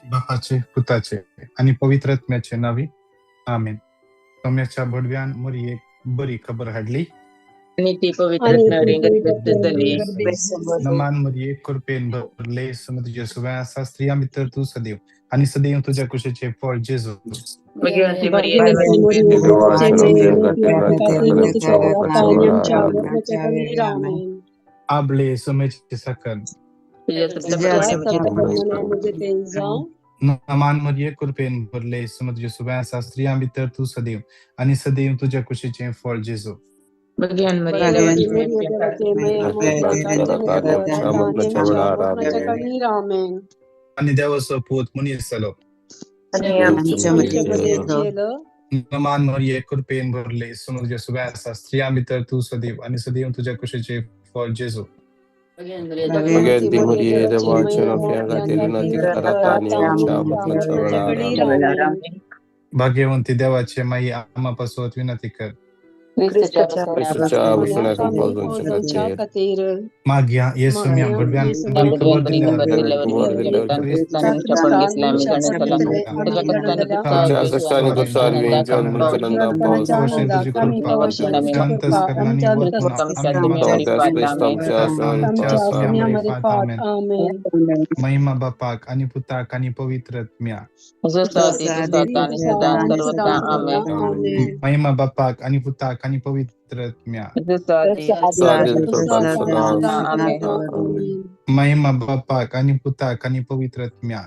बापाचे, पुताचे आनी पवित्र आत्म्याचे नावी, आमेन. तोम्याच्या भडव्यान मरियेक बरी खबर हाडली. आणि ती पवित्र आणि ती आत्म्यावरीं पवित्र गर्भस्थ जाली. नमान मरिये, कृपेन भरले, सुम तुझ्या सुव्या आसा, स्त्रियां भितर तूं सदैव आनी सदैव तुज्या कुशीचें फळ जेजू. भगवंती मरिये, भगवंती देवाची मरिये, माये, देवाचे माये, आमच्या विनंती कर, आता आणि आमच्या मरणाच्या वेळी. आमेन. आबले सुमेचे साकर. तुझ्या तुझ्या सत्याप्रमाणे म्हणजे सत्याप्रमाणे म्हजें तें जावं. नमान मरिये, कृपेन भरले, सुम तुझ्या सुव्या आसा, स्त्रियां भितर तूं सदैव आनी सदैव तुज्या कुशीचें फळ जेजू. भगवान मरिये, भगवंती देवाची माये, मरिये, देवाचे माये, आमच्या विनंती कर, आता आणि आमच्या मरणाच्या वेळी. आमेन. आनी देवाचो पूत मनीस जालो. आणि आमच्या मध्ये जियेलो. नमान मरिये, कृपेन भरले, सुम तुझ्या सुव्या आसा, स्त्रियां भितर तूं सदैव आनी सदैव तुज्या कुशीचें फळ जेजू. भगवंती मरिये, देवाचे माये, आमच्या विनंती कर, आता आणि आमच्या मरणाच्या वेळी. आमेन. भाग्यवंती देवाचे माई, आम्हा पासत विनंती कर. क्रिस्तच्या आमच्या खातीर. मागया येसू म्या भडव्यान बरी खबर दिल्ल्यावर महिमा बापाक आणि पुताक आणि पवित्र आत्म्या. महिमा बापाक आणि पुताक आणि पवित्र आत्म्या. महिमा बापाक आणि पुताक आणि पवित्र आत्म्या.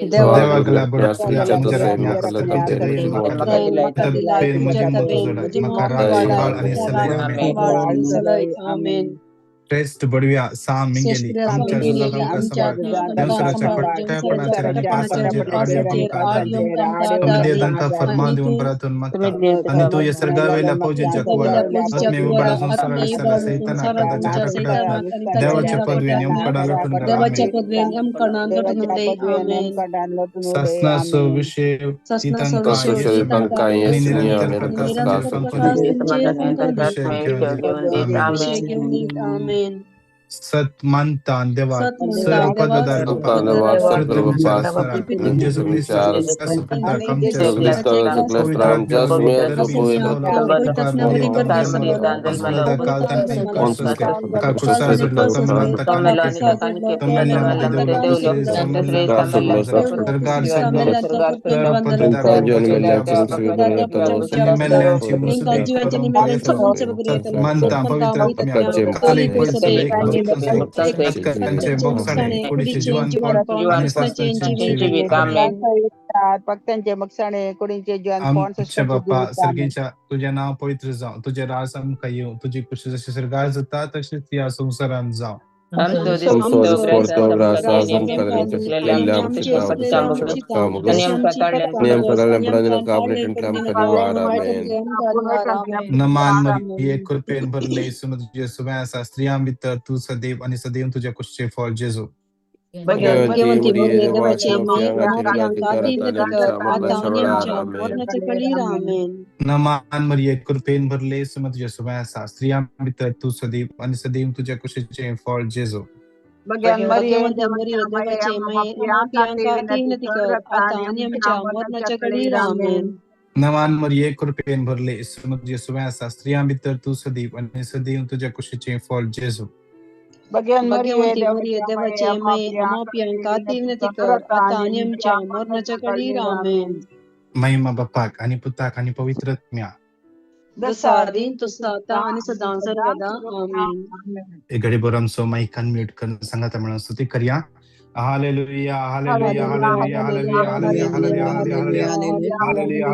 देवागला बडव्या म्हज्या आत्म्याक तुज्या दयेन म्हाका दिलाय, तब्बेन म्हजी मोत जोडाय, म्हाका राख सांबाळ आनी सलय. आमेन. श्रेष्ठ बडव्या साम मिंगेली, आमच्या झुजाक आमकां सांबाळ, देवसराच्या खोटेपणाचेर आनी पासांचेर आड येवंक आमकां आदार दी. तुमी तांकां फर्मान दिवन प्रार्थून मागता आनी तूं ह्या सर्गावेल्या फौजेच्या कुवरा आत्मे उबाडा संवसारा विसरला सैतानाक आनी ताच्या हरकटांतल्यान देवाच्या पदवेन यमकडां लोटून घाल. आमेन. सासनाचो विशय तांकां आनी निरंतर प्रकाश विशय घेवन. आमेन. सत मानता देवा सर पदधार बापा सर तुमच्या जेजू क्रिस्ताच्या पुताक आमच्या मानता पवित्र आमच्या बापा सर्गेच्या, तुझे नाव पवित्र जावं, तुझे राज आमकां येवं, तुजी खुशी जशी सर्गार जाता तशीच ह्या संवसारांत जावं. नमान मरिये, कृपेन भरले, सुम तुझे सुव्या आसा, स्त्रियां भितर तूं सदैव आनी सदैव तुज्या कुशीचें फळ जेजू. भगवंती मरिये, देवाचे माये, आमच्या विनंती कर, आता आणि आमच्या मरणाच्या वेळी. आमेन. नमान मरिये, कृपेन भरले, सुम तुझे सुव्या आसा, स्त्रियां भितर तूं सदैव आनी सदैव तुज्या कुशीचें फळ जेजू. भगवंती मरिये, देवाचे माये, आमच्या विनंती कर, आता आणि आमच्या मरणाच्या वेळी. आमेन. नमान मरिये, कृपेन भरले, सुम तुझे सुव्या आसा, स्त्रियां भितर तूं सदैव आनी सदैव तुज्या कुशीचें फळ जेजू. भगवंती मरिये, देवाचे माये, आमच्या विनंती कर, आता आणि आमच्या मरणाच्या वेळी. आमेन. महिमा बापाक आणि पुताक आणि पवित्र आत्म्या. जसा आदीं तसो आतां आनी सदां सर्वदा. आमेन. एक घडी भर आमचो मायक अनम्यूट करून सांगात म्हणून स्तुती करया. Hallelujah, hallelujah, hallelujah, hallelujah, hallelujah, hallelujah, hallelujah, hallelujah, hallelujah,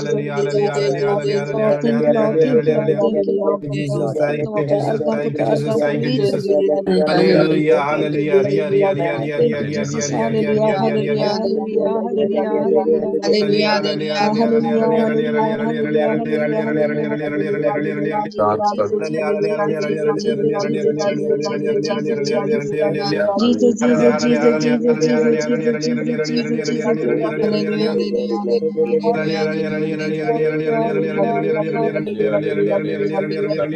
hallelujah, hallelujah. hallelujah, hallelujah, hallelujah, hallelujah, hallelujah. Jesus, thank you, Jesus, thank you, Jesus, thank you, Jesus. Hallelujah, hallelujah, ria, ria, ria, ria, ria, ria, ria, ria, ria, ria, ria, ria, ria. Hallelujah, Hallelujah, hallelujah, hallelujah, hallelujah, hallelujah, hallelujah, hallelujah, hallelujah, hallelujah, hallelujah, hallelujah. Jesus, Jesus, Jesus, Jesus, Jesus, Jesus, Jesus, Jesus, Jesus.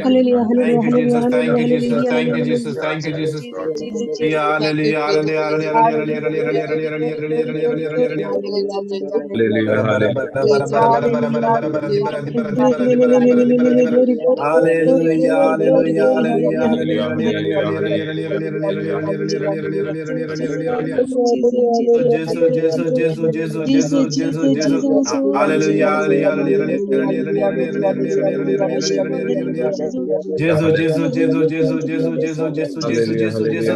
Hallelujah, Thank hallelujah, you, hallelujah, Jesus. Thank hallelujah, you, Jesus. hallelujah, Thank you, hallelujah. Jesus. Thank you, Jesus. Jesus, Jesus, Hallelujah, hallelujah, hallelujah, hallelujah, hallelujah, hallelujah, hallelujah, hallelujah, hallelujah. Hallelujah, hallelujah, hallelujah, hallelujah, hallelujah, hallelujah, hallelujah, hallelujah, hallelujah, hallelujah. Gesù, Gesù, Gesù, Gesù, Gesù, Gesù, Gesù. Hallelujah, hallelujah, hallelujah, hallelujah, hallelujah, hallelujah, hallelujah, hallelujah. Gesù, Gesù, Gesù, Gesù, Gesù, Gesù, Gesù, Gesù, Gesù, Gesù.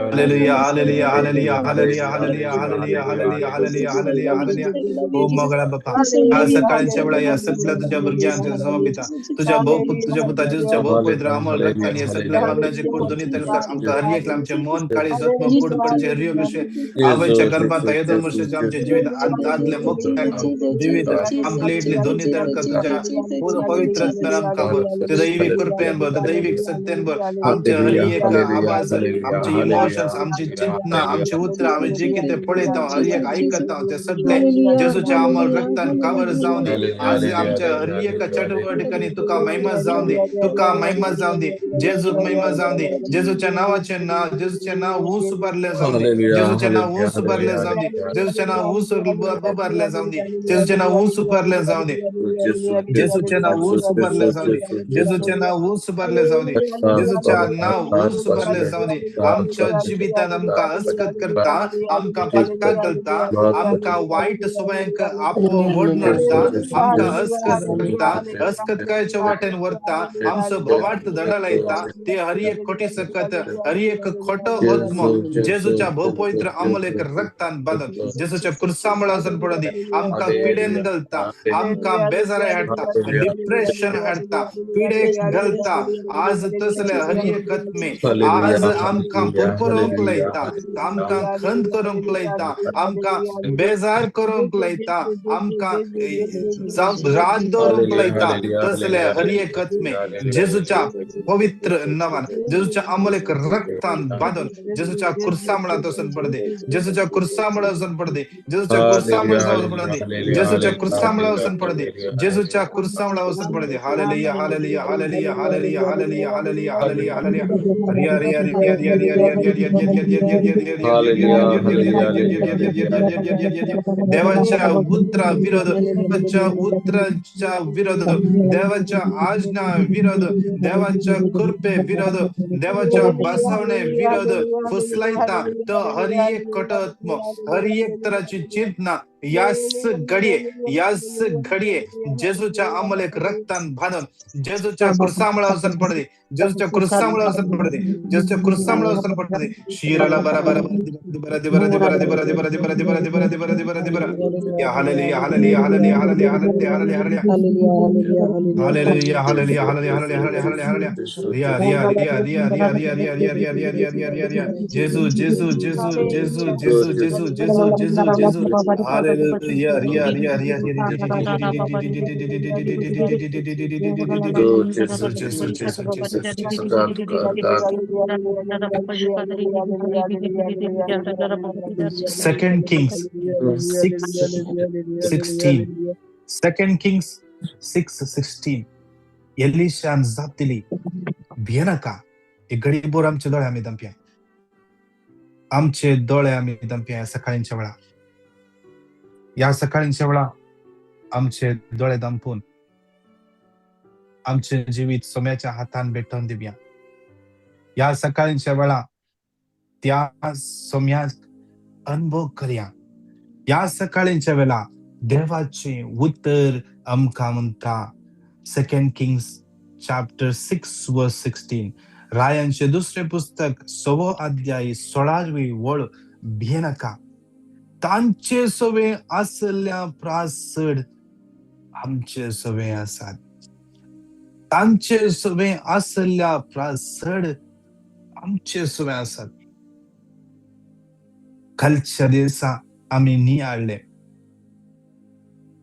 Hallelujah, hallelujah, hallelujah, hallelujah, hallelujah, hallelujah, hallelujah, hallelujah, hallelujah, hallelujah. ओ मोगळा बापा, आज सकाळच्या वेळा या सगळ्या तुझ्या भुरग्यांच्या समर्पिता तुझ्या भोव तुझ्या पुता जेजूच्या भोव पवित्र अमोल रक्ताने या सगळ्या मागण्याचे कूट दोन्ही तलकर आमकां हर एक आमचे मन काळी जत्म कूड पडचे हरियो विषय आवयच्या गर्भात येदोन वर्षाचे आमचे जीवित आतले मुक्त जीवित कंप्लीटली दोन्ही तलकर तुझ्या पूर्ण पवित्र आमकां भर ते दैविक कृपेन भर ते दैविक सत्तेन भर आमचे हर एक आवाज, आमचे इमोशन्स, आमची चिंतना, आमचे उतरां, आमी जे कितें पळयता, हर एक आयकता, ते सगळे जेजूच्या अमोल रक्तान कवर जावं दी. आज आमच्या हर एका चटुवटिकांनी तुका महिमा जावं दी, तुका महिमा जावं दी, जेजूक महिमा जावं दी. जेजूच्या नावाचे नाव, जेजूचे नाव ऊस भरले जावं दी, जेजूचे नाव ऊस भरले जावं दी, जेजूचे नाव ऊस भरले जावं दी, जेजूचे नाव ऊस भरले जावं दी, जेजूचे नाव ऊस भरले जावं दी, जेजूचे नाव ऊस भरले जावं दी, जेजूच्या नाव ऊस भरले जावं दी. आमच्या जिवितान आमकां अस्कत करता, आमकां पक्का घालता, आमकां वायट सवयांक ओडून हाडटा, आमकां अस्कत करता, अस्कतकायच्या वाटेन व्हरता, आमचो भवार्थ दडलायता. ते हर एक खोटी सकत, हर एक खोटो आत्मो जेजूच्या भोव पवित्र अमोल एक रक्तान बांदून जेजूच्या कुर्सा वचून पडूं दी. आमकां पिडेन घालता, आमकां बेजाराय हाडटा, डिप्रेशन हाडटा, पिडेक घालता. आज तसले हर एक आत्मे आज आमकां पुरपुरोंक लायता, आमकां खंत करूंक लायता, आमकां बेजार करूंक लायता, आमकां रात दवरूंक लायता, तसले हर एक आत्मे जेजूच्या पवित्र नावान, जेजूच्या अमोल एक रक्तान बांदून जेजूच्या कुर्सामुळांत वचून पडूं दी, जेजूच्या कुर्सामुळां वचून पडूं दी, जेजूच्या कुर्सामुळां वचून पडूं दी, जेजूच्या कुर्सामुळां वचून पडूं दी, जेजूच्या कुर्सामुळां वचून पडूं दी. Hallelujah, hallelujah, hallelujah, hallelujah, hallelujah, hallelujah, hallelujah, hallelujah. Hari Hari Hari Hari Hari Hari Hari Hari Hari. देवाच्या उतरा विरोध, देवाच्या उतराच्या विरोध, देवाच्या आज्ञा विरोध, देवाच्या कृपे विरोध, देवाच्या बसवणे विरोध फुसलायता तो हर एक कटत्म, हर एक तराची चिंतना यास घडये, यास घडये जेजूच्या अमोल एक रक्तान बांदून जेजूच्या कुर्सामुळा वचून पडूं दी, जेजूच्या कुर्सामुळा वचून पडूं दी, जेजूच्या कुर्सामुळा वचून पडूं दी. शिराला बरा बरा बरा बरा बरा बरा बरा बरा बरा बरा बरा बरा बरा. या hallelujah, hallelujah, hallelujah, hallelujah, hallelujah, hallelujah, hallelujah, hallelujah, hallelujah, hallelujah, hallelujah, hallelujah, hallelujah. Riya Riya Riya Riya Riya Riya Riya Riya Riya Riya Riya Riya Riya Riya. जेजू जेजू जेजू जेजू जेजू जेजू जेजू जेजू जेजू. हालेलुया, रिया रिया रिया रिया. जेजू जेजू जेजू जेजू जेजू. Second Kings 6:16, Second Kings 6:16. एलिशान जाप दिली, भियेनाका, एक घडीभर आमचे दोळे आमी दमप्या, आमचे दोळे आमी दमप्या. सकाळींच्या वेळा, या सकाळींच्या वेळा आमचे दोळे दंपून आमचे जिवीत सोम्याच्या हातान भेटोवन दिवया. या सकाळींच्या वेळा त्या सोम्याक अनुभव करया. या सकाळींच्या वेळा देवाचे उतर आमकां म्हणटा, Second Kings chapter 6 verse 16, रायांचे दुसरे पुस्तक सवो अध्याय 16वी वळ, भियेनाका, तांचे सवे आसल्या प्रास चड आमचे सवे आसात. तांचे सवे आसल्या चड आमचे सवे आसात. कालच्या दिसा आमी नियाळ्ळे,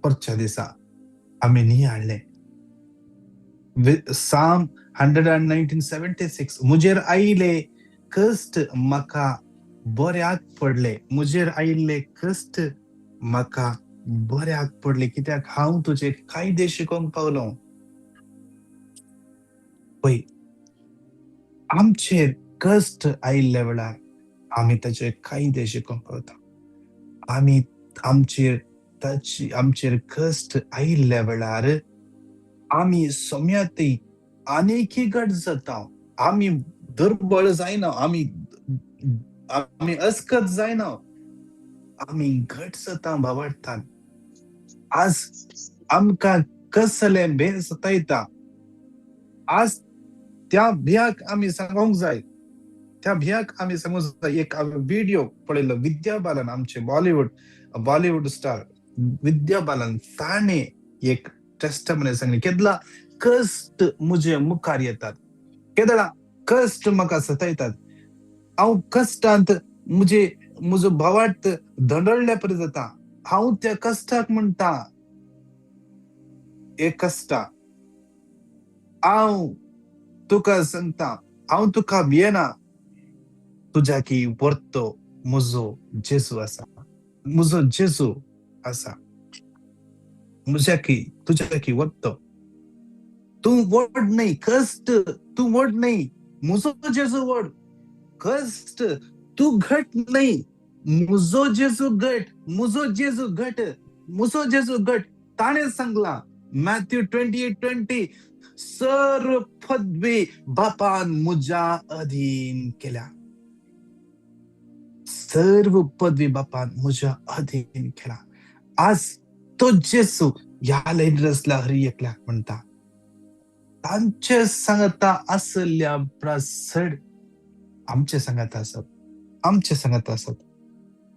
परच्या दिसा आमी नियाळ्ळे Psalm 119:76, मुजेर आयिल्ले कश्ट म्हाका बऱ्याक पडले, मुजेर आयिल्ले कश्ट म्हाका बऱ्याक पडले, कित्याक हांव तुजे कायदे शिकोवंक पावलो. पळय, आमचेर कश्ट आयिल्ल्या वेळार आमी ताचे कायदे शिकोवंक पावता. आमी आमचेर ताची आमचेर कश्ट आयिल्ल्या वेळार आमी सोम्याती आनीकय घट जाता. आमी दुर्बळ जायना, आमी आमी अस्कत जायना, आमी घट जाता भावार्थान. आज आमकां कसले भें सतायता, आज त्या भियाक आमी सांगोंक जाय, त्या भियाक आमी सांगूंक जाय. एक व्हिडिओ पळयलो, विद्या बालन, आमचे बॉलिवूड स्टार विद्या बालन, ताणें एक टेस्टमनी सांगली, केदला कश्ट मुजे मुखार येतात, केदळा कश्ट म्हाका सतायतात, हांव कश्टांत मुजे म्हजो भावार्थ धंडळ्ळे परी जाता. हांव त्या कश्टाक म्हणटा, हे कश्टा, हांव तुका सांगता, हांव तुका भियेना, तुज्या की परतो म्हजो जेजू आसा, म्हजो जेजू आसा, म्हज्या की तुज्या की वरतो. तूं व्हड न्हय कश्ट, तूं व्हड न्हय, म्हजो जेजू व्हड. कश्ट तूं घट न्हय, म्हजो जेजू घट, म्हजो जेजू घट, म्हजो जेजू घट. ताणें सांगलां मॅथ्यू 28:20, सर्व पदवी बापान म्हज्या अधीन केल्या, सर्व पदवी बापान म्हज्या अधीन केला. आज तो जेजू ह्या लायनीर आसल्या हर एकल्याक म्हणटा, तांचे सांगता आसल्या चड आमचे सांगात आसत, आमचे सांगात आसत,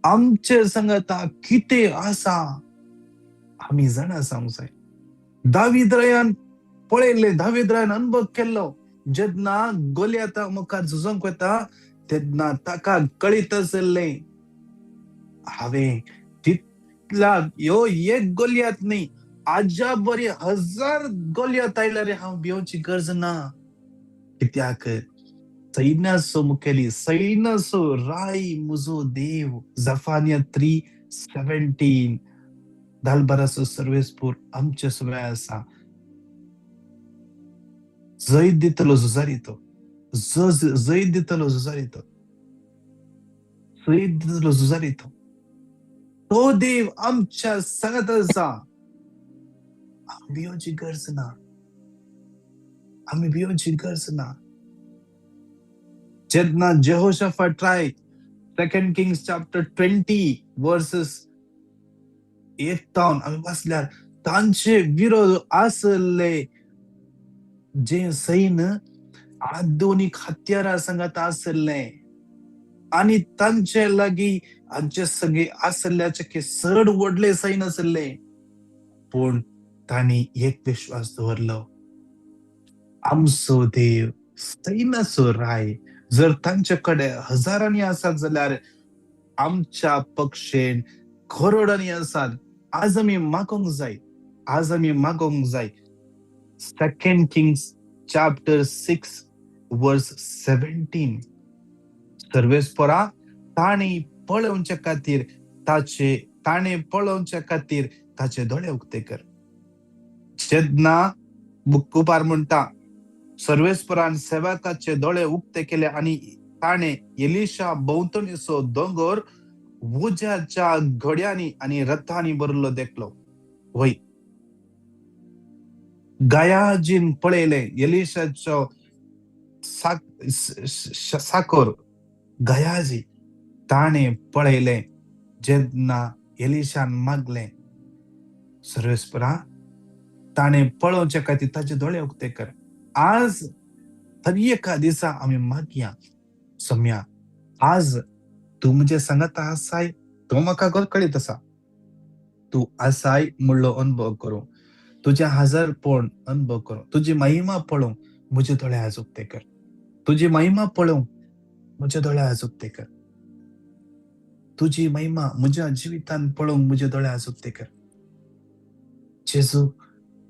आमचे सांगाता कितें आसा आमी जाणा जावंक जाय. दावीद रायान पळयल्लें, दावीद रायान अनुभव केल्लो, जेन्ना गोलियाता मुखार झुजोंक वता तेन्ना ताका कळीत आसलें, हांवें तितला ह्यो एक गोलियात न्ही, आजा बरी 1000 गोलियात आयल्यार हांव भिवची गरज ना, कित्याक सैन्याचो मुखेली, सैन्याचो राय म्हजो देव. जफानिया 3:17. दालबाराचो सर्वेस्पूर आमचे सगळे आसा. जैत दितलो झुजारी तो, जैत दितलो झुजारी तो, जैत दितलो झुजारी तो. तो देव आमच्या सांगात आसा. आमी भिवची गरज ना, आमी भिवची गरज ना. जेन्ना Jehoshaphat try, Second Kings chapter 20 verses 8 आमी वाचल्यार, तांचे विरोध आसले जे सैन्य आधुनीक हत्यारां सांगात आसले आनी तांचे लागीं हांचे सगळे आसल्याचे की चड व्हडले सैन्य आसले, पूण तांणी एक विश्वास दवरलो, आमचो देव सैन्याचो राय. जर तांचे कडेन हजारांनी आसात जाल्यार आमच्या पक्षेन करोडांनी आसात. आज आमी मागोंक जाय, आज आमी मागोंक जाय. Second Kings chapter 6 verse 17, सर्वेस्परा ताणी पळोवच्या खातीर ताचे, ताणें पळोवच्या खातीर ताचे दोळे उक्ते कर. जेन्ना बुकुपार म्हणटा, सर्वेस्परान सेवकाचे दोळे उक्ते केले आनी ताणें एलिशा भोंवतणीचो दोंगर उज्याच्या घोड्यांनी आनी रथांनी भरिल्लो देखलो. वय, गयाजीन पळयलें, एलिशाचो साकोर गयाजी, ताणें पळयलें जेन्ना एलिशान मागलें, सर्वेस्परा ताणें पळोवच्या खातीर ताचे दोळे उक्ते कर. आज हर एका दिसा आमी मागया, सोम्या आज तूं म्हजे सांगाता आसाय, तूं म्हाका कळीत आसा, तूं आसाय म्हणलो अनुभव करूं. तुजें हजारपण अनुभव करूंक, तुजी महिमा पळोवंक म्हजे दोळे आज उक्ते कर. तुजी महिमा पळोवंक म्हजे दोळे आज उक्ते कर. तुजी महिमा म्हज्या जिवितान पळोवंक म्हजे दोळे आज उक्ते कर. जेजू,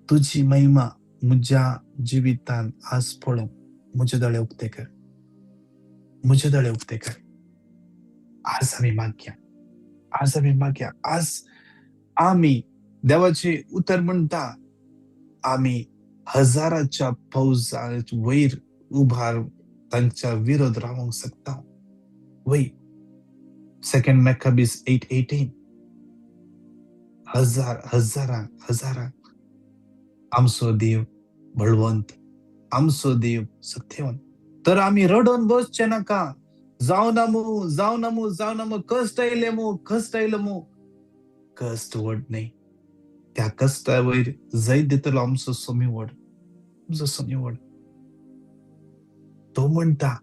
तुजी महिमा म्हज्या जिवितान आज पळोवंक म्हजे दोळे उक्ते कर, म्हजे दोळे उक्ते कर. आज आमी मागया, आज आमी मागया. आज आमी देवाचे उतर म्हणटा, आमी हजाराच्या फौजा वयर उभार तांच्या विरोध रावंक शकता. वय सेकंड मॅकाबीज 8:18. हजार हजारां हजारां. आमचो देव बळवंत, आमचो देव सत्यवंत. तर आमी रडोन बसचे नाका, जावं ना मू, जावं ना मू, जावं ना मू, कश्ट आयले मू, कश्ट आयले मू. कश्ट व्हड न्हय, त्या कश्टा वयर जैत दितलो आमचो स्वामी व्हड, आमचो स्वामी व्हड. तो म्हणटा,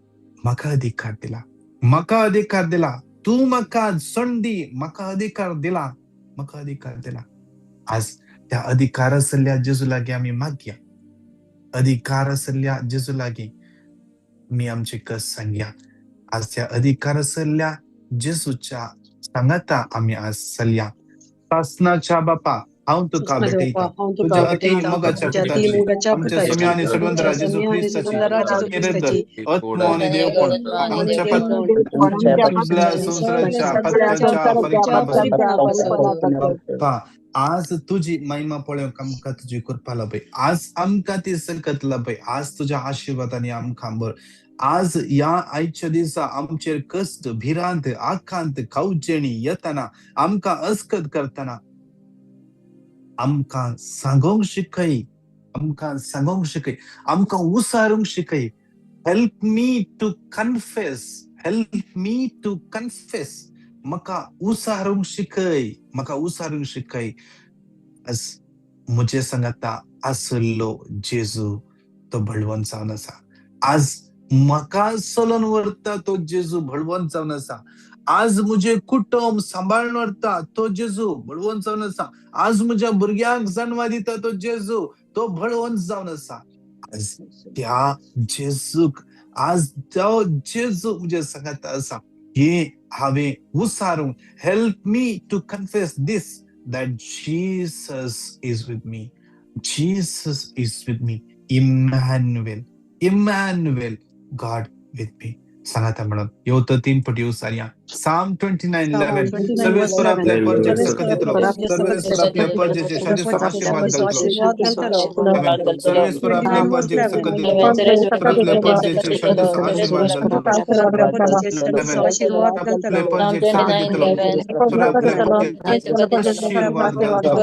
म्हाका अधिकार दिला, म्हाका अधिकार दिला, तूं म्हाका संदी, म्हाका अधिकार दिला, म्हाका अधिकार दिला. आज त्या अधिकार आसल्या जेजू लागीं आमी मागया. अधिकार आसल्या जेजू लागीं आमी आमचे कस सांगया. आज त्या अधिकार आसल्या जेजूच्या सांगाता आमी आज चलया. सासनाच्या बापा, हांव तुका भेटयता, तुज्या अती मोगाच्या पुताची, आमच्या स्वामी आनी सडवंतरा जेजू क्रिस्ताची, आत्मो आनी देवपण आमच्या सगळ्या संवसाराच्या पत्त्यांच्या परिपणापासून. बाप्पा, आज तुजी महिमा पळोवंक आमकां तुजी कृपा लाभय. आज आमकां ती सकत लाभय. आज तुज्या आशिर्वादांनी आमकां भर. आज ह्या आयच्या दिसा आमचेर कश्ट, भिरांत, आकांत, खावजेणी येतना, आमकां अस्कत करतना आमकां सांगोंक शिकय, आमकां सांगोंक शिकय, आमकां उसारूंक शिकय. Help me to confess, help me to confess. म्हाका उसारूंक शिकय, म्हाका उसारूंक शिकय. आज म्हजे सांगाता आसलो जेजू तो बळवंत जावन आसा. आज म्हाका चलोवन व्हरता तो जेजू बळवंत जावन आसा. आज म्हजें कुटुंब सांबाळून व्हरता तो जेजू बळवंत जावन आसा. आज म्हज्या भुरग्यांक जन्मा दिता तो जेजू तो बळवंत जावन आसा. आज त्या जेजूक, आज तो जेजू म्हजे सांगाता आसा, हे हांवें उसारूंक. Help me to confess this, that Jesus is with me, Jesus is with me, Emmanuel, Emmanuel, God with me. सांगाता म्हणून येऊ तर तीन पटी उसारया. साम 29:11. सर्वेस्पर आपल्या परजेक सकत दितलो, सर्वेस्पर आपल्या परजेचे शांतीचो आशीर्वाद घालतलो. सर्वेस्पर आपल्या परजेक सकत दितलो, आपल्या परजेचे शांतीचो आशीर्वाद घालतलो. आपल्या परजेक सकत दितलो, आशीर्वाद घालतलो.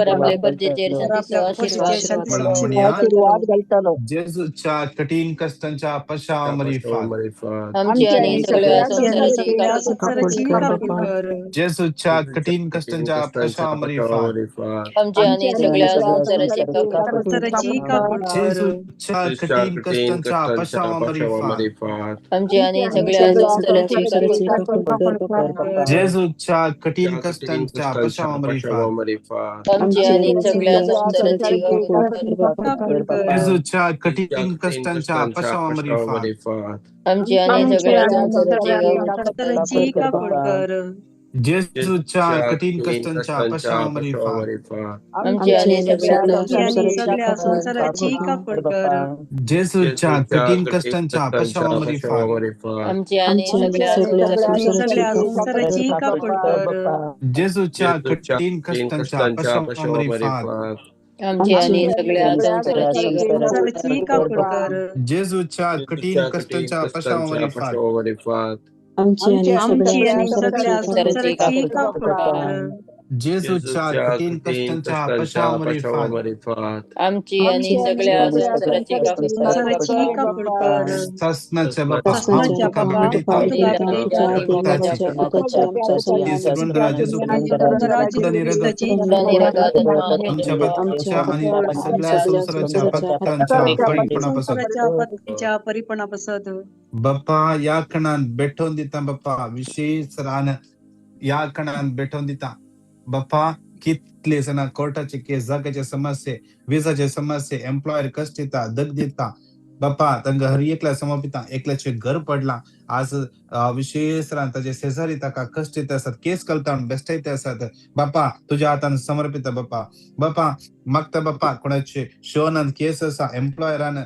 जेजूच्या कठीण कष्टांच्या पशाव मरिफात, जेजूच्या कठीण कष्टांच्या पशाव मरिफात, जेजूच्या कठीण कष्टांच्या पशाव मरिफात, जेजूच्या कठीण कष्टांच्या पशाव मरिफात, जेजूच्या कठीण कष्टांच्या पशाव मरिफात, जेजूच्या कठीण कष्टांच्या पशाव मरिफात, जेजूच्या कठीण कष्टांच्या पशाव मरिफात, जेजूच्या कठीण कष्टांच्या पशाव मरिफात, जेजूच्या कठीण कष्टांच्या पशाव मरिफात, जेजूच्या कठीण कष्टांच्या पशाव मरिफात, सासनाच्या बापा, हांव तुका भेटयता, आमच्या पत्त्यांच्या आणि सगळ्या संसाराच्या पत्त्यांच्या परिपणापासून. बाप्पा, ह्या खणान भेटोवन दिता बाप्पा, विशेष रान ह्या खणान भेटोवन दिता बाप्पा. कितले जाणां कोर्टाचे केस, जाग्याचे समस्ये, विजाचे समस्ये, एम्प्लॉयर कश्ट दिता, दग दिता बापा, तांकां हर एकल्या समर्पिता. एकल्याचें घर पडलां आज, विशेष ताचे शेजारी ताका कश्ट दिता आसात, केस घालता म्हणून बेश्टायते आसात. बापा तुज्या हातान समर्पिता बापा. बापा मागता बापा, कोणाचे शोनान केस आसा, एम्प्लॉयरान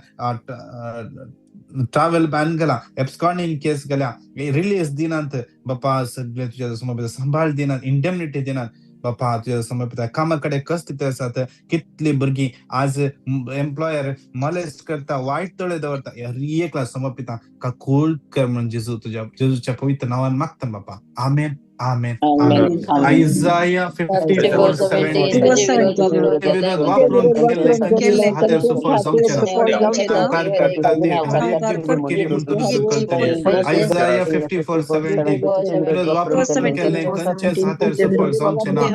ट्रॅव्हल बॅन केला, एब्सकॉन्डिंग केस केल्या, रिलीज दिनात बापा, सगळे तुज्या समर्पिता, सांबाळ दिनात, इंडेमनिटी दिनात बापा, तुज्या समर्पिता. कामा कडेन कश्ट दिता आसात, कितली भुरगीं आज एम्प्लॉयर मॉलेस्ट करता, वायट दोळे दवरता, हर एकला समर्पिता, काकूळ कर म्हणून जेजू, तुझ्या जेजूच्या पवित्र नावान मागता बापा. आमेन, आमेन, आमेन. आयजाया 54:17. विरोध वापरून केल्ले हातेर सुफळ जावचें ना, उपकार करता ते हर एक जी फटकिरी म्हूण तूं रुजू करतले. आयजाया 54:17. विरोध वापरून केल्ले खंयचेच हातेर सुफळ जावचें ना, करता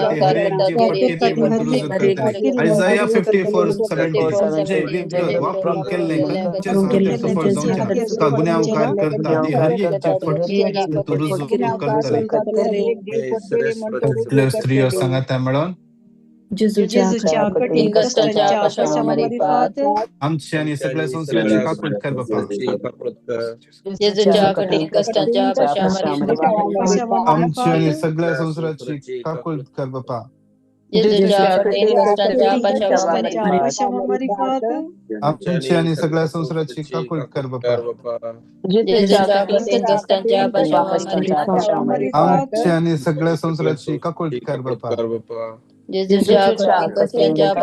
ते हर एक जी फटकिरी म्हूण तूं रुजू करतले. आयजाया 54:17. जे विरोध वापरून केल्ले खंयचेच हातेर सुफळ जावचें ना, तुका गुन्यांवकार करता ते हर एक जी फटकिरी म्हूण तूं रुजू करतले. सगळ्यो स्त्रियो सांगाता मेळोन, जेजूच्या कठीण कश्टांच्या पशामारिफात आमची आणि सगळ्या संसाराची काकूट कर बापा. जेजूच्या कठीण कश्टांच्या पशामारिफात आमची आणि सगळ्या संसाराची काकूट कर बापा. जेजूच्या कठीण कश्टांच्या पशामारिफात आमची आणि सगळ्या संसाराची काकूट कर बापा. जेजूच्या कठीण कश्टांच्या पशामारिफात आमची आणि सगळ्या संसाराची काकूट कर बापा. जेजूच्या कठीण कश्टांच्या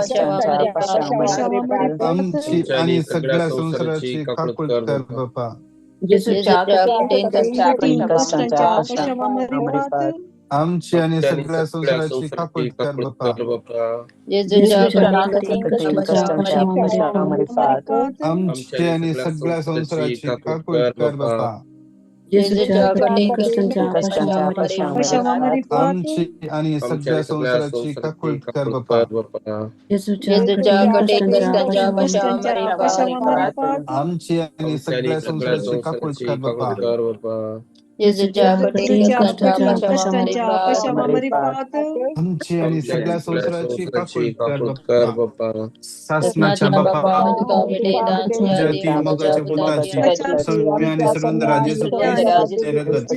पशामारिफात आमची आणि सगळ्या संसाराची काकूट कर बापा. जेजूच्या कठीण कश्टांच्या पशामारिफात आमची आणि सगळ्या संसाराची काकूट कर बापा. जेजूच्या कठीण कश्टांच्या पशामारिफात आमची आणि सगळ्या संसाराची काकूट कर बापा. जेजूच्या कठीण कश्टांच्या पशामारिफात आमची आणि सगळ्या संसाराची काकूट कर बापा. जेजूच्या कठीण कश्टांच्या पशामारिफात आमची आणि सगळ्या संसाराची काकूट कर बापा. जेजूच्या कठीण कश्टांच्या पशामारिफात आमची आणि सगळ्या संसाराची काकूट कर बापा. सासनाच्या बापा, तुझ्या ती मोगाच्या पुताची, सौम्य आणि सर्वंदरा जेजू ख्रिस्ताचे रगत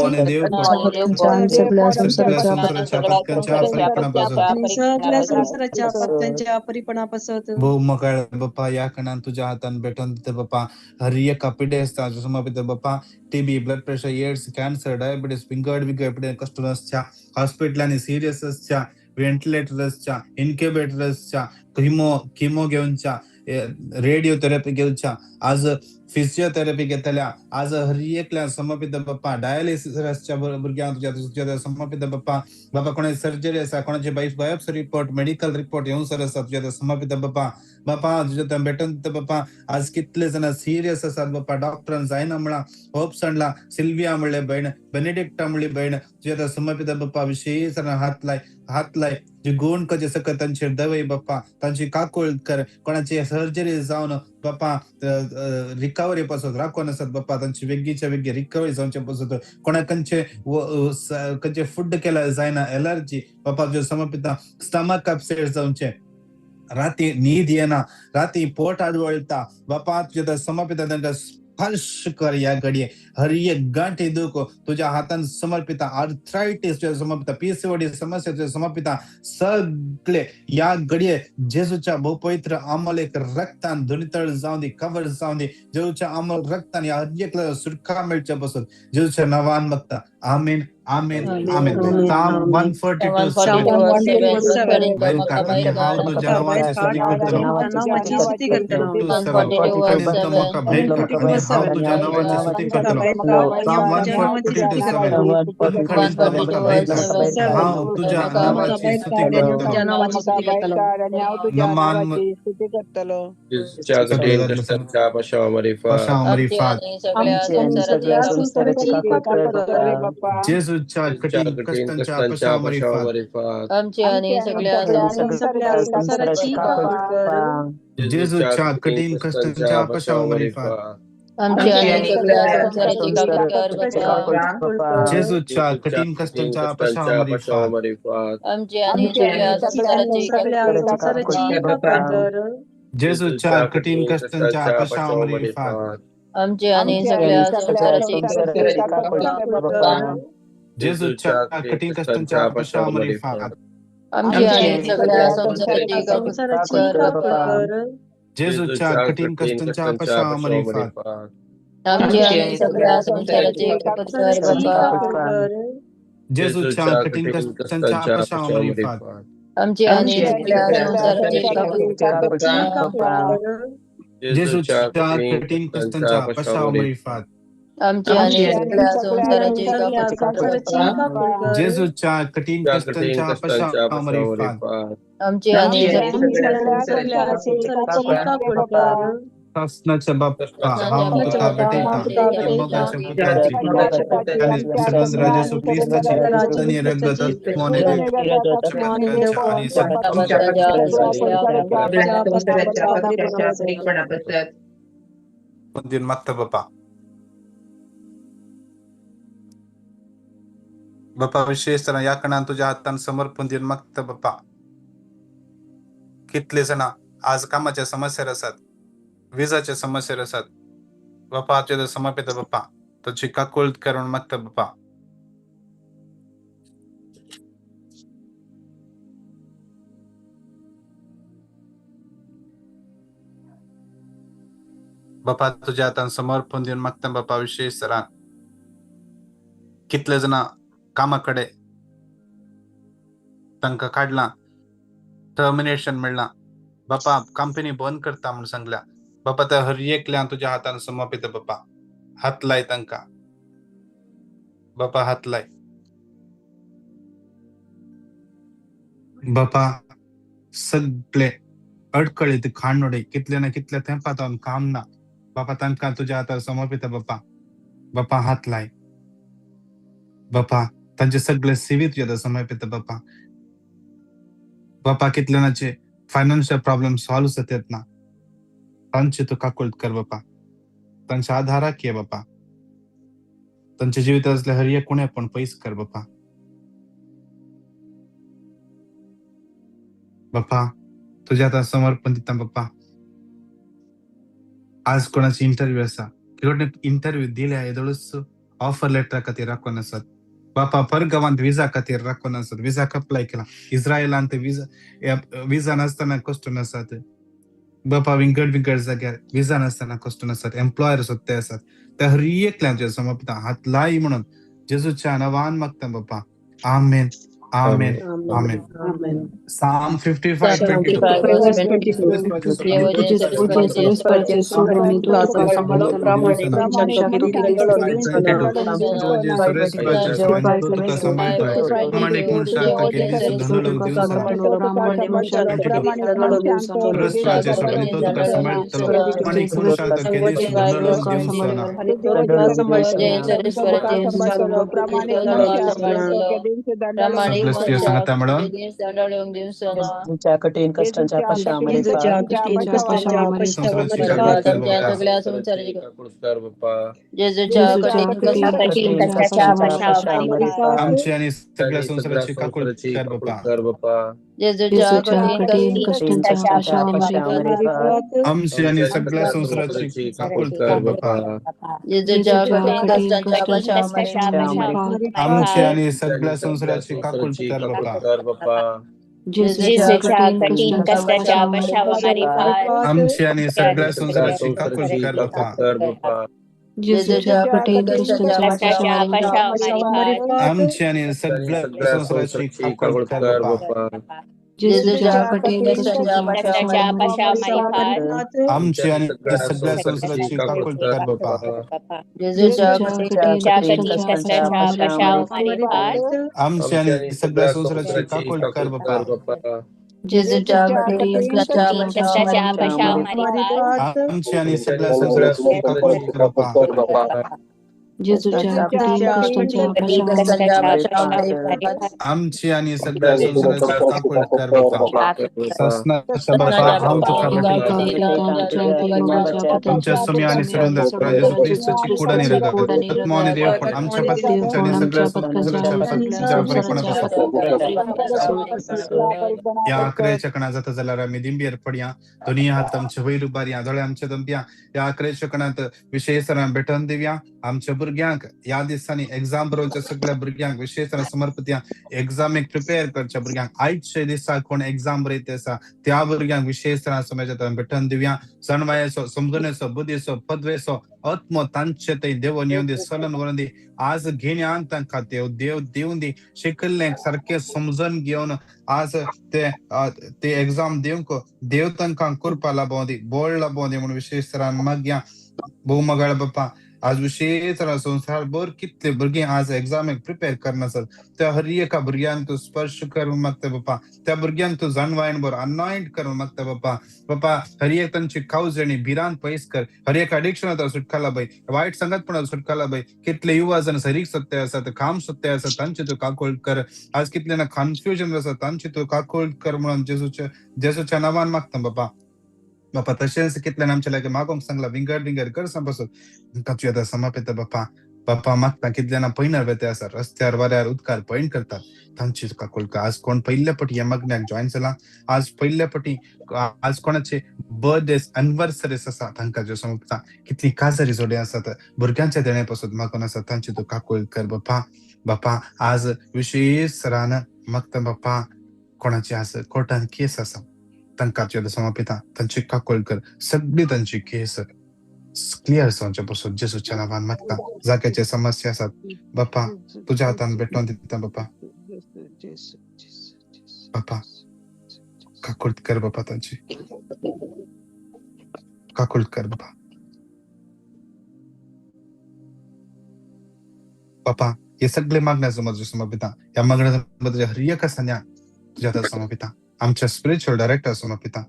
आणि देव सगळ्या सगळ्या संसाराच्या पत्क्यांच्या परिपणापासून सगळ्या संसाराच्या पत्त्यांच्या परिपणापासून भोव मकाळ बापा, या कणान तुझ्या हातान भेटून दिता बापा. हर एका पिडेस्ता समर्पित बापा, TB, blood pressure, AIDS, cancer, diabetes, विंगड विंगड पिडे कश्ट आसच्या, हॉस्पिटलांनी सिरियस आसच्या, व्हेंटिलेटर आसच्या, इन्क्युबेटर आसच्या, किमो घेवच्या, रेडिओथेरपी घेवच्या, आज फिजिओथेरपी घेतल्या, आज हर एकल्या समर्पित बाप्पा, डायलिसिस आसच्या भुरग्यांक तुझ्या समर्पित बाप्पा. बाबा कोणाची सर्जरी आसा, कोणाची बायोप्सी रिपोर्ट, मेडिकल रिपोर्ट येवन सर आसा, तुझ्या समर्पित बाप्पा. बापा तुझ्या भेटून दिता बाप्पा. आज कितले जाण सिरियस आसात बाप्पा, डॉक्टरान जायना म्हणा, होप सांडला, सिल्विया म्हणले भयण, बेनेडिक्टा म्हणली भयण, तुझ्या समर्पित बाप्पा. विशेष हात लाय, हात लाय, जे गुण कजे सकत तांचेर दवय बाप्पा, तांची काकूळ कर. कोणाची सर्जरी जावन बाप्पा रिकवरी पासत राखून आसत बाप्पा, तांची वेगीच्या वेगळी रिकवरी जावचे पासत. कोणा खंयचे खंयचे फूड केला जायना, एलर्जी बाप्पा, तुझ्या समर्पिता. स्टमक अपसेट जावचे, राती न्हीद येना, राती पोट आडवळटा बापा, तुझ्या समर्पिता. तांकां स्पर्श कर या घडये, हर एक गांठी दुख तुझ्या हातान समर्पिता. आर्थरायटीस तुझ्या समर्पिता, पीसीओडी समस्या तुझ्या समर्पिता. सगळे या घडये जेजूच्या भोवपवित्र अमोल एक रक्तान धुनितळ जावं दी, कवर जावं दी. जेजूच्या अमोल रक्तान या हर एक सुटका मेळच्या पासून जेजूच्या नावान मागता. आमेन, आमेन, आमेन. Psalm 142:7. आणि हांव तुझ्या नावाची स्तुती करतलो. 2:7. म्हाका भेट आणि हांव तुझ्या नावाची स्तुती करतलो. Psalm 142:7. म्हाका भेट, हांव तुझ्या नावाची स्तुती करतलो. नमान जेजूच्या कठीण कष्टांच्या पशामारिफात आमची आणि सगळ्या संसाराची काकूट कर. जेजूच्या कठीण कष्टांच्या पशामारिफात आमची आणि सगळ्या संसाराची काकुळकर बाप्पा. जेजूच्या कठीण कष्टांच्या पशाव मारिफात. आमची आणि सगळ्या संसाराची काकुळकर. जेजूच्या कठीण कष्टांच्या पशाव मारिफात. आमची आणि सगळ्या संसाराची काकुळकर. जेजूच्या कठीण कष्टांच्या पशाव मारिफात. आमची आणि सगळ्या संसाराची काकुळकर. जेजूच्या कठीण कष्टांच्या पशाव मारिफात. आमची आणि सगळ्या संसाराची काकुळकर बाप्पा. जेजूच्या कठीण कष्टांच्या पशाव मारिफात. आमची आणि सगळ्या संसाराची काकुळकर. जेजूच्या कठीण कष्टांच्या पशाव मारिफात. आमची आणि सगळ्या संसाराची काकुळकर. जेजूच्या कठीण कष्टांच्या पशाव मारिफात. आमची आणि सगळ्या संसाराची काकुळकर. शासनाच्या बाप्पा हांव तुका भेटयतां मोगाच्या पुताची आनी सगळ्यां राजा येसू क्रिस्ताची ताणी रगत आत्मो आनी चमत्काराच्या आनी सत्य मागता बाप्पा. बाप्पा विशेष तरा ह्या कणान तुज्या हातान समर्पण दिवन मागता बाप्पा. कितले जाणां आज कामाच्या समस्येर आसात, विजाच्या समस्येर आसात बाप्पा, तुज्या समर्पिता बाप्पा, तुजी काकुळट करून मागता बाप्पा. बाप्पा तुज्या हातान समर्पण दिवन मागता बाप्पा. विशेष तरान कितले जाणां कामा कडेन तांकां काडलां, टर्मिनेशन मेळ्ळां बाप्पा, कंपनी बंद करता म्हूण सांगल्या बाप्पा. त्या हर एकल्यान तुज्या हातान समर्पिता बाप्पा, हात लाय तांकां बाप्पा, हात लाय बाप्पा. सगळे अडकळीत खाणोडे कितले ना कितले तेंपा तावन काम ना बाप्पा, तांकां तुज्या हातार समर्पिता बाप्पा. बाप्पा हात लाय बाप्पा, तांचे सगळे सिवी तुज्या हातार समर्पिता बाप्पा. बाप्पा कितले नाचे फायनान्शियल प्रॉब्लेम सॉल्व जातात ना, तांचे तूं काकुळट कर बाप्पा, तांच्या आधाराक ये बाप्पा, तांच्या जिवितांतले हर एक उणेपण पयस कर बाप्पा. बाप्पा तुज्या हातार समर्पण दिता बाप्पा. आज कोणाची इंटरव्यू आसा, कितें इंटरव्यू दिल्या येदोळूच ऑफर लेटरा खातीर राखून आसात बाप्पा, परगांवांत विजा खातीर राखून आसात, विजाक अप्लाय केला, इस्रायलांत विजा नासतना कश्ट नासात बाप्पा, विंगड विंगड जाग्यार विजा नासतना कश्ट नासात, एम्प्लॉयर सोदते आसात. त्या हर एकल्यान समर्पिता हात लाय म्हणून जेजूच्या नांवान मागता बाप्पा. आमेन, आमेन, आमेन. Psalm 55:22. कठीण कष्टांच्या आमची आणि सगळ्या संसाराची काकुळट कर बाप्पा. आमची आणि सगळ्या संसाराची काकुळट कर बाप्पा. आमची आणि सगळ्या संसाराची काकुळट कर बाप्पा. आमची आणि सगळ्या संसाराची काकुळट कर बाप्पा. आमची आणि सगळ्या संसाराची काकुळट कर बाप्पा. आमची आणि सगळ्या संसाराची काकुळट कर बाप्पा. आमची आणि सगळ्या संसाराची काकुळट कर बाप्पा. आमची आणि सगळ्या संसाराची काकुळट कर बाप्पा. जेजूच्या कठीण कष्टांच्या पाशावर आमची आणि सगळ्या संसाराची काकूळ कर बापा. ससनाच्या बापा हांव तुका भेटयतां. आमच्या स्वामी आणि सुरेंद्र जेजू क्रिस्ताची कूड आणि रगत, आत्मो आणि देवपण आमच्या पत्नीच्या आणि सगळ्या संसाराच्या पत्नीच्या परिपणात आसा. ह्या आकरेच्या कणा जाता जाल्यार आमी दिंबीर पडया, दोनी हात आमचे वयर उबारया, दोळे आमचे दंपया. ह्या आकरेच्या कणांत विशेष भेटून दिवया आमच्या भुरग्यांक. ह्या दिसांनी एग्जाम बरोवच्या सगळ्या भुरग्यांक विशेष समर्पित, एग्जामीक प्रिपेअर करच्या भुरग्यांक, आयच्या दिसा कोण एग्जाम बरयत आसा त्या भुरग्यांक विशेष समाजात भेटून दिवया. जाणवायेचो, समजणेचो, बुद्धीचो, पदवेचो आत्मो तांचे थंय देवून येवन दी, चलून व्हरून दी. आज गिन्यान तांकां देव देव दिवन दी, शिकल्लें सारकें समजून घेवन आज ते ते एग्जाम दिवंक देव तांकां कृपा लाबोवं दी, बळ लाबोवं दी म्हणून विशेष तरान मागया. भोव मगाळ बाप्पा, आज विशेष संवसारभर कितले भुरगीं आज एग्जामीक प्रिपेर करनासत त्या हर एका भुरग्यांक तूं स्पर्श करूंक मागता बाप्पा. त्या भुरग्यांक तूं जाणवायन बरो अनॉयंट करूंक मागता बाप्पा. बाप्पा हर एक तांची कावजणी भिरांत पयस कर, हर एक अडिक्शनाचो सुटका लाभय, वायट संगतपणाचो सुटका लाभय. कितले युवा जण सरीक सत्य आसात, काम सत्य आसा तांची तूं काकूळ कर. आज कितले ना कन्फ्युजन आसा तांची तूं काकूळ कर म्हणून जेजूच्या नांवान मागता बाप्पा. बापा तशेंच कितल्यान आमच्या लागीं मागोवंक सांगला विंगड विंगड गरजां पासून तांकां तुवें आतां समापेता बापा. बापा मागता कितल्यान पयणार वेते आसा रस्त्यार वाऱ्यार उदकार पयण करतात तांची तुका काकूळ. आज कोण पयल्या पटी ह्या मागण्याक जॉयन जाला, आज पयल्या पटी आज कोणाचे बर्थडे एनिवर्सरीज आसा तांकां ज्यो समजता. कितली काजारी जोडी आसात भुरग्यांच्या देणे पासून मागून आसा तांची तूं काकूळ कर बापा. बापा आज विशेष सरान मागता बापा, कोणाची आज कोर्टान केस आसा तांकां तुवें समर्पिता, तांची काकूळ कर, सगळी तांची केस क्लियर जावचे पासून जेजूच्या नांवान मागता. जाग्याचे समस्या आसात बापा तुज्या हातान भेटोवन दिता बापा. बापा काकूळ कर बापा, तांची काकूळ कर बापा. बापा हे सगळे मागण्या समज समर्पिता, ह्या मागण्या तुझ्या हर एका संज्ञा तुझ्या हातात समर्पिता. आमच्या स्पिरिच्युअल डायरेक्टर समर्पिता,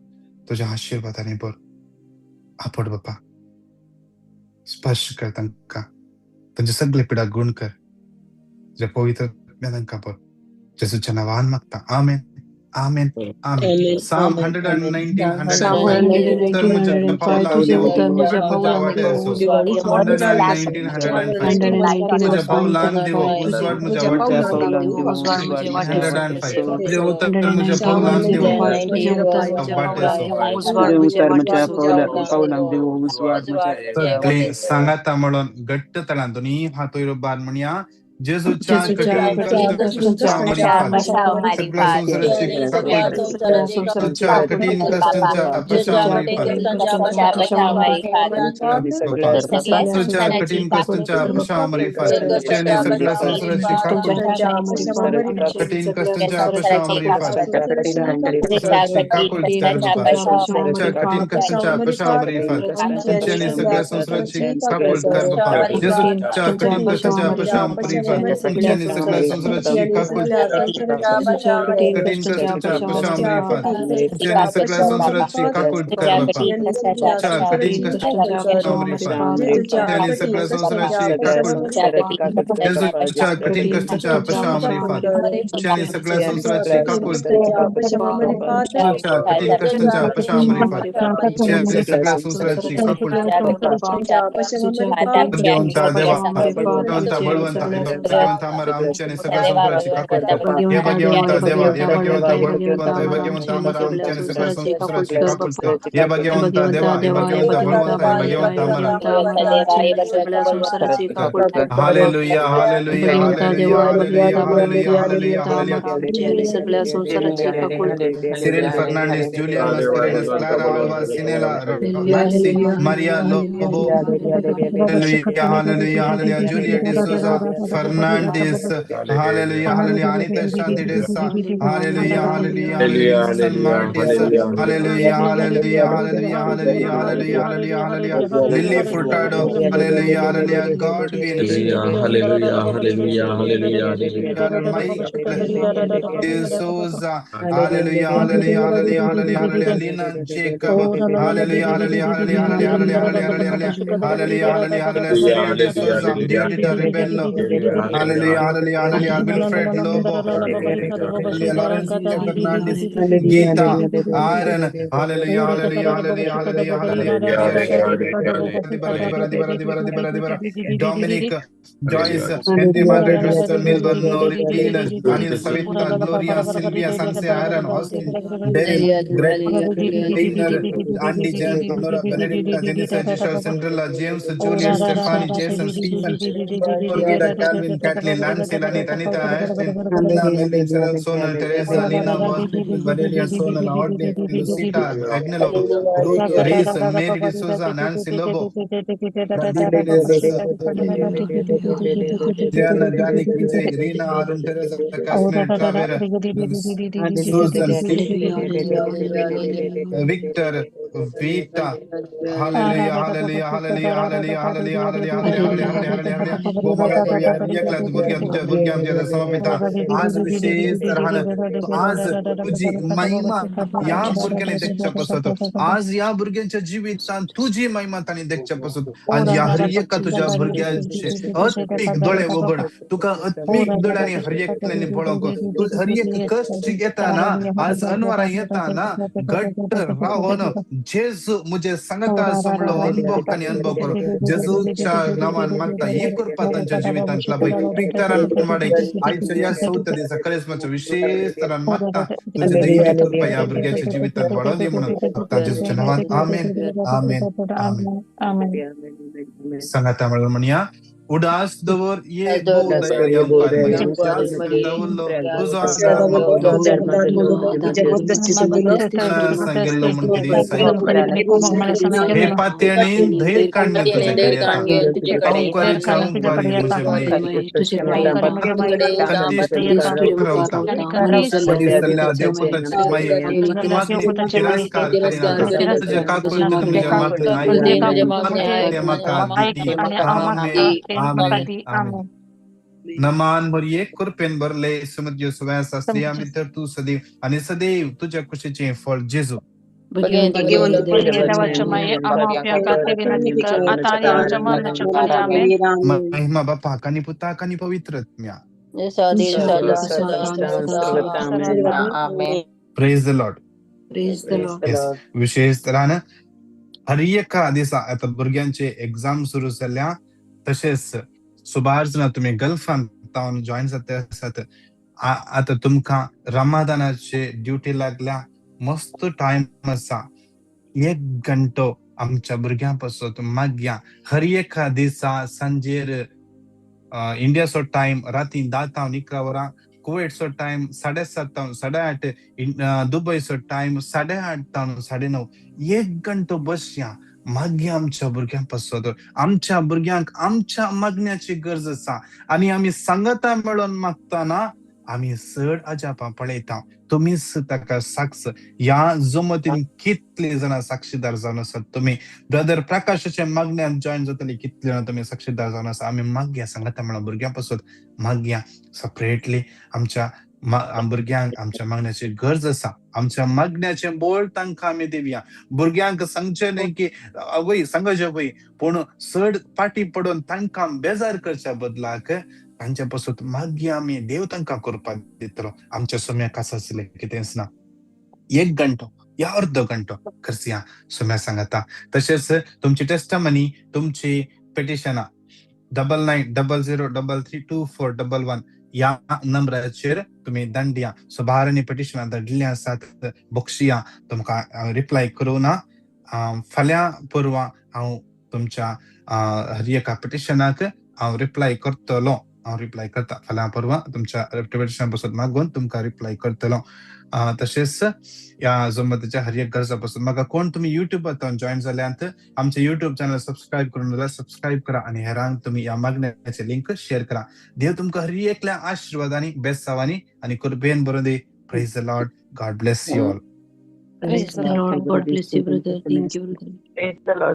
तुझ्या आशीर्वादाने भर आपड बापा. स्पर्श कर तांकां, तांचे सगळे पिडा गुण कर, तुझ्या पवित्र तांकां भर. जेजूच्या नांवान मागता, आमेन आमेन आमेन. Psalm 119, 105. तर म्हज्या पावलांक देव 119, 105. तुझ्या पावलांक देव उजवाड म्हज्या वाटेर 105. तुझे उतर म्हज्या पावलांक देव सगळे सांगाता म्हणून घट्ट तळान दोन्ही हात वयर उबार म्हणया, जेजूच्या कठीण कष्टांच्या सगळ्या संसाराची तुझ्या कठीण कष्टांच्या तुझ्या कठीण कष्टांच्या सगळ्या संसाराची कठीण कष्टांच्या कठीण कष्टांच्या सगळ्या संसाराची जेजूच्या कठीण कष्टांच्या सगळ्या संसाराची कठीण कष्टांच्या सगळ्या संसाराची काकूळ कर कठीण सगळ्या संसाराची कठीण कष्टांच्या सगळ्या संसाराची काकूळ कठीण कष्टांच्या सगळ्या संसाराची काकूळ. देवा बळवंता भाग्यवंत आमच्या आणि सगळ्या संसाराची काकूळ कर. हे भाग्यवंत देवा, हे भाग्यवंत बळवंत, हे भाग्यवंत अमर आमच्या आणि सगळ्या संसाराची काकूळ कर. हे भाग्यवंत देवा, हे भाग्यवंत बळवंत, हे भाग्यवंत अमर. Hallelujah hallelujah hallelujah hallelujah hallelujah hallelujah hallelujah. Cyril Fernandes, Julia Mascarenhas, Clara Alva, Sinela Maxi, Maria Lobo. Hallelujah hallelujah hallelujah. Julia D'Souza, Fernandes, hallelujah, hallelujah, Anita Shanti Desa, hallelujah, hallelujah, hallelujah, Martis, hallelujah, hallelujah, hallelujah, hallelujah, hallelujah, hallelujah, hallelujah, Lily Furtado, hallelujah, hallelujah, Godwin, hallelujah, hallelujah, hallelujah, hallelujah, Michael D'Souza, hallelujah, hallelujah, hallelujah, hallelujah, hallelujah, Lina Jacob, hallelujah, hallelujah, hallelujah, hallelujah, hallelujah, hallelujah, hallelujah, hallelujah, hallelujah, Cyril D'Souza, Deodita Rebello, hallelujah, hallelujah, hallelujah, Wilfred Lobo, hallelujah, Lawrence Fernandez, Geeta, Aaron, hallelujah, hallelujah, hallelujah, hallelujah, hallelujah, Dominic, Joyce, Henry, Margaret, Mr. Milburn, Noreen, Anil, Savita, Gloria, Sylvia, Sanse, Aaron, Austin, Daryl, Greg, Taylor, Andy, Jan, Nora, Benedicta, Jennifer, Giselle, Cinderella, James, Juliet, Stephanie, Jason, Stephen, Orida, Calvin, Kathleen, Nancy, Lanit, Anita, Ashton, Anna, Melvin, Cheryl, Sonal, Teresa, Lina, Valeria, Sonal, Audley, Lucita, Agnello, Ruth, Reese, Mary D'Souza, Nancy Lobo, Diana, Janik, Vijay, Reena, Arun, Teresa, Kashmir, Traver, Susan, Victor, Vita, hallelujah, hallelujah, hallelujah, hallelujah, hallelujah, hallelujah, hallelujah, hallelujah, hallelujah. भुरग्यां तुझ्या समर्पिता. आज विशेष तऱ्हान आज तुझी महिमा ह्या भुरग्यांनी देखच्या पसत, आज ह्या भुरग्यांच्या जिवितान तुझी महिमा तांणी देखच्या पसत. आज ह्या हर एका तुझ्या भुरग्यांचे आत्मीक दोळे उघड, तुका आत्मीक दोळ्यांनी हर एकल्यानी पळोवंक. तूं हर एक कश्ट येताना, आज अनवरां येताना घट्ट रावन जेजू म्हजे सांगता आसा म्हणलो अनुभव तांणी अनुभव करो. जेजूच्या नांवान मागता ही कृपा तांच्या जिवितांत लाभय. पिकतरान वाडय. आयच्या ह्या चवथ्या दिसा करेस्माच्या विशेष तरान मागता तुझे दैवी कृपा ह्या भुरग्याच्या जिवितांत वाडोवन दी म्हणून फक्त जेजूच्या नांवान आमेन, आमेन, आमेन. सांगाता म्हणून म्हणया, उडास दवर ये हे पातयेन धैर्य काडणे तुझे नमान मरिये कृपेन भरले सुमध्य सुव्यास स्त्रिया मित्र तू सदैव आणि सदैव तुझ्या कुशीचे फळ जेजू. महिमा बापा आणि पुता आणि पवित्र आत्म्या. Praise the lord. विशेष तरान हर एका दिसा आता भुरग्यांचे एक्झाम सुरू जाल्या, तशेंच सुबार जाणां तुमी गल्फान तावन जॉयन जाता आसात. आतां तुमकां रमादानाचे ड्युटी लागल्या, मस्त टायम आसा. एक घंटो आमच्या भुरग्यां पासत मागया. हर एका दिसा सांजेर इंडियाचो टायम राती 10 तावन 11 वरां, कुवेटचो टायम 7:30 तावन 8:30, दुबयचो टायम 8:30 तावन 9:30. एक घंटो बसया मागया आमच्या भुरग्यां पासत. आमच्या भुरग्यांक आमच्या मागण्याची गरज आसा आनी आमी सांगता मेळोन मागतना आमी चड अजापां पळयता. तुमीच ताका साक्ष. ह्या जमतीन कितले जाणां साक्षीदार जावन आसात तुमी? ब्रदर प्रकाशाच्या मागण्यान जॉयन जातली कितले जाणां तुमी साक्षीदार जावन आसा? आमी मागया सांगता म्हणून भुरग्यां पासत मागया सेपरेटली. आमच्या भुरग्यांक आमच्या मागण्याची गरज आसा. आमच्या मागण्याचे बोल तांकां आमी दिवया. भुरग्यांक सांगचें न्हय की आवय सांगचें वय, पूण चड फाटी पडून तांकां बेजार करच्या बदलाक तांच्या पासून मागया आमी. देव तांकां करपाक दितलो. आमच्या सुम्याक आसा आसलें कितेंच ना. एक घंटो या अर्दो घंटो करया सुम्या सांगता. तशेंच तुमची टेस्टमनी, तुमची पिटिशनां 9900 33 2411 ह्या नंबराचेर तुमी धाडया. सुबारांनी पिटिशनां धाडिल्लीं आसात, बक्षिया तुमकां रिप्लाय करूं ना. फाल्यां परवां हांव तुमच्या हर एका पिटिशनाक हांव रिप्लाय करतलो. हांव रिप्लाय करता. फाल्यां परवां तुमच्या रेप्युटेशना पासून मागून तुमकां रिप्लाय करतलो. तशेंच ह्या जमतीच्या हर एक गरजा पासून म्हाका कोण तुमी युट्यूबार जॉईन जाल्यात, आमचे युट्यूब चॅनल सबस्क्रायब करून जाल्यार सबस्क्रायब करा आनी हेरांक तुमी ह्या मागण्याचे लिंक शेअर करा. देव तुमकां हर एकल्या आशिर्वाद आनी बेसावानी आनी कृपेन भरून दी. Praise the Lord. God bless you all. Praise the Lord. God bless you, brother. Thank you, brother. Praise the Lord.